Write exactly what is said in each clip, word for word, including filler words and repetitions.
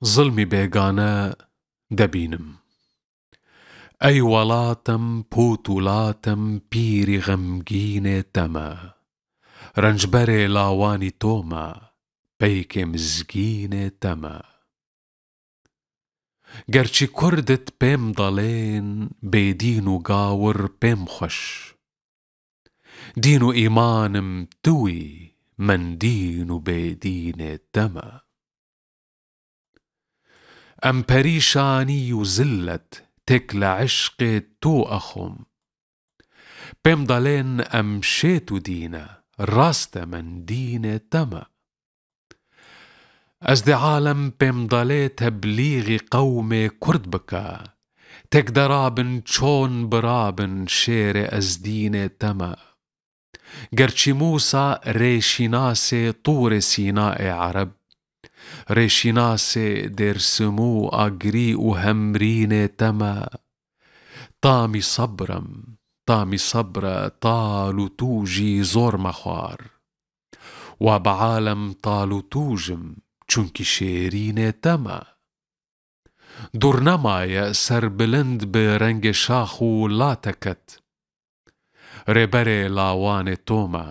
Zilmî bêgane debînim. Ey welatem, potûlatem, pîrî xemgînê te me. Rencberê lawanî to me, peykê mizgînê te me. Gerçî kurdit pêm dalên, bêdîn û gawir pêm xweş. Dîn û îmanim tu wî, min dîn û bêdînê te me. Em perîşanî û zillet têk li eşqê tu exom. Pêm dalên em şêt û dîne, rast e min dînê te me. Ez dê alem pêm dalê teblîxî qewmê kurd bike. Têk derabin çon birabin şêrê ez dînê te me. Gerçî Mûsa rêşînasê Tûrê Sîna ê Ereb, rêşînasê Dêrsimû, Agrî û Hemrînê te me. Tamî sebr em, tamî sebr e, tal û tu jî zor mexwar. Wa bi alem tal û tûj im, çunkî şêrînê te me. Dûr nemaye serbilind bi rengê şax û lateket. Rêberê lawanê to me,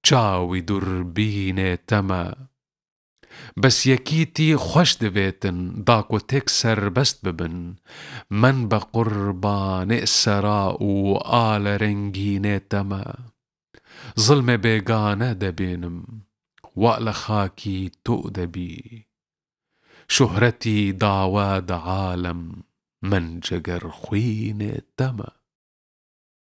çawî dûrbînê te me. Bes yekîtî xweş divêtin, da ku têk serbest bibin. Min be qurbanê sera û ale rengînê te me. Zilmê bêgane debînim, wa li xakî to debî. Şohretî dawe di alem, min cegerxwînê te me.